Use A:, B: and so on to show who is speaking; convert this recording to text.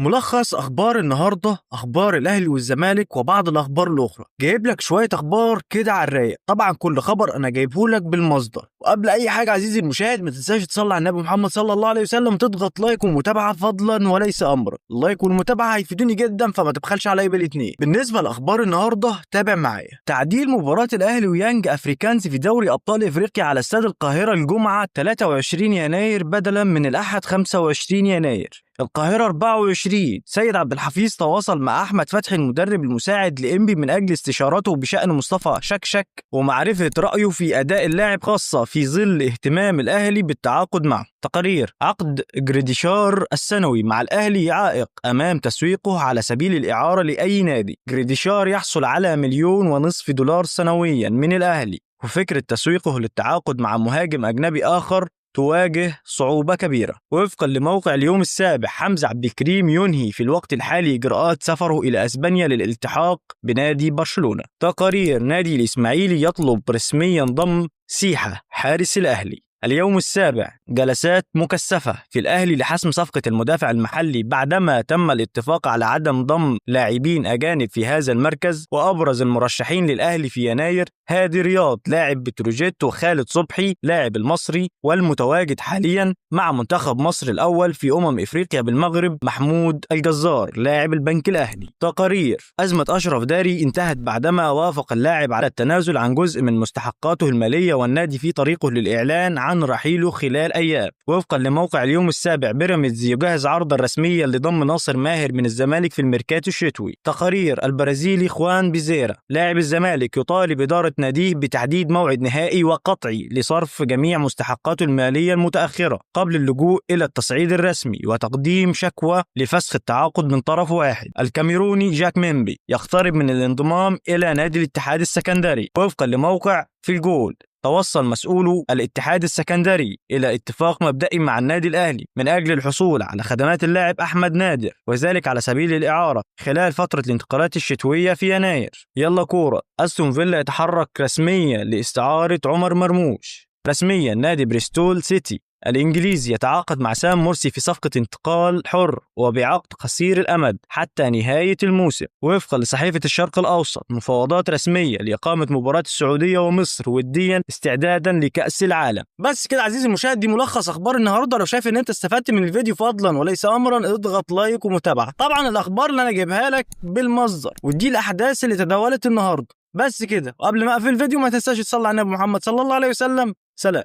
A: ملخص اخبار النهارده، اخبار الاهلي والزمالك وبعض الاخبار الاخرى. جايب لك شوية اخبار كده على الرايق، طبعا كل خبر انا جايبه لك بالمصدر. وقبل اي حاجة عزيزي المشاهد، ما تنساش تصلي على النبي محمد صلى الله عليه وسلم، تضغط like ومتابعة فضلا وليس امرا. ال like والمتابعة هيفيدوني جدا، فما تبخلش عليا بالاثنين. بالنسبة لاخبار النهارده تابع معايا. تعديل مباراة الاهلي ويانج افريكانز في دوري ابطال افريقيا على استاد القاهرة الجمعة 23 يناير بدلا من الاحد 25 يناير. القاهرة 24، سيد عبد الحفيظ تواصل مع أحمد فتحي المدرب المساعد لإنبي من أجل استشارته بشأن مصطفى شكشك ومعرفة رأيه في أداء اللاعب، خاصة في ظل اهتمام الأهلي بالتعاقد معه. تقارير: عقد جريديشار السنوي مع الأهلي عائق أمام تسويقه على سبيل الإعارة لأي نادي. جريديشار يحصل على 1.5 مليون دولار سنويا من الأهلي، وفكرة تسويقه للتعاقد مع مهاجم أجنبي آخر تواجه صعوبة كبيرة. وفقا لموقع اليوم السابع، حمزة عبد الكريم ينهي في الوقت الحالي إجراءات سفره إلى أسبانيا للالتحاق بنادي برشلونة. تقارير: نادي الإسماعيلي يطلب رسميا ضم سيحة حارس الأهلي. اليوم السابع، جلسات مكثفة في الأهلي لحسم صفقة المدافع المحلي بعدما تم الاتفاق على عدم ضم لاعبين أجانب في هذا المركز. وأبرز المرشحين للأهلي في يناير هادي رياض لاعب بتروجيت، وخالد صبحي لاعب المصري، والمتواجد حاليا مع منتخب مصر الأول في إفريقيا بالمغرب محمود الجزار لاعب البنك الأهلي. تقارير: أزمة أشرف داري انتهت بعدما وافق اللاعب على التنازل عن جزء من مستحقاته المالية، والنادي في طريقه للإعلان عن رحيله خلال أيام. وفقا لموقع اليوم السابع، بيراميدز يجهز عرضا رسميا لضم ناصر ماهر من الزمالك في الميركاتو الشتوي. تقارير: البرازيلي خوان بيزيرا لاعب الزمالك يطالب إدارة ناديه بتحديد موعد نهائي وقطعي لصرف جميع مستحقاته المالية المتأخرة قبل اللجوء إلى التصعيد الرسمي وتقديم شكوى لفسخ التعاقد من طرف واحد. الكاميروني جاك ميمبي يقترب من الانضمام إلى نادي الاتحاد السكندري. وفقا لموقع في الجول، توصل مسؤولو الاتحاد السكندري إلى اتفاق مبدئي مع النادي الأهلي من أجل الحصول على خدمات اللاعب أحمد نادر، وذلك على سبيل الإعارة خلال فترة الانتقالات الشتوية في يناير. يلا كورة، أستون فيلا يتحرك رسميا لاستعارة عمر مرموش. رسميا نادي بريستول سيتي الإنجليزي يتعاقد مع سام مرسي في صفقة انتقال حر وبعقد قصير الأمد حتى نهاية الموسم. وفقا لصحيفة الشرق الأوسط، مفاوضات رسمية لإقامة مباراة السعودية ومصر وديا استعدادا لكأس العالم. بس كده عزيزي المشاهد، دي ملخص أخبار النهاردة. لو شايف إن أنت استفدت من الفيديو فضلا وليس أمرا اضغط like ومتابعة. طبعا الأخبار اللي أنا جايبها لك بالمصدر، ودي الأحداث اللي تداولت النهاردة. بس كده، وقبل ما أقفل الفيديو ما تنساش تصلي على النبي محمد صلى الله عليه وسلم. سلام.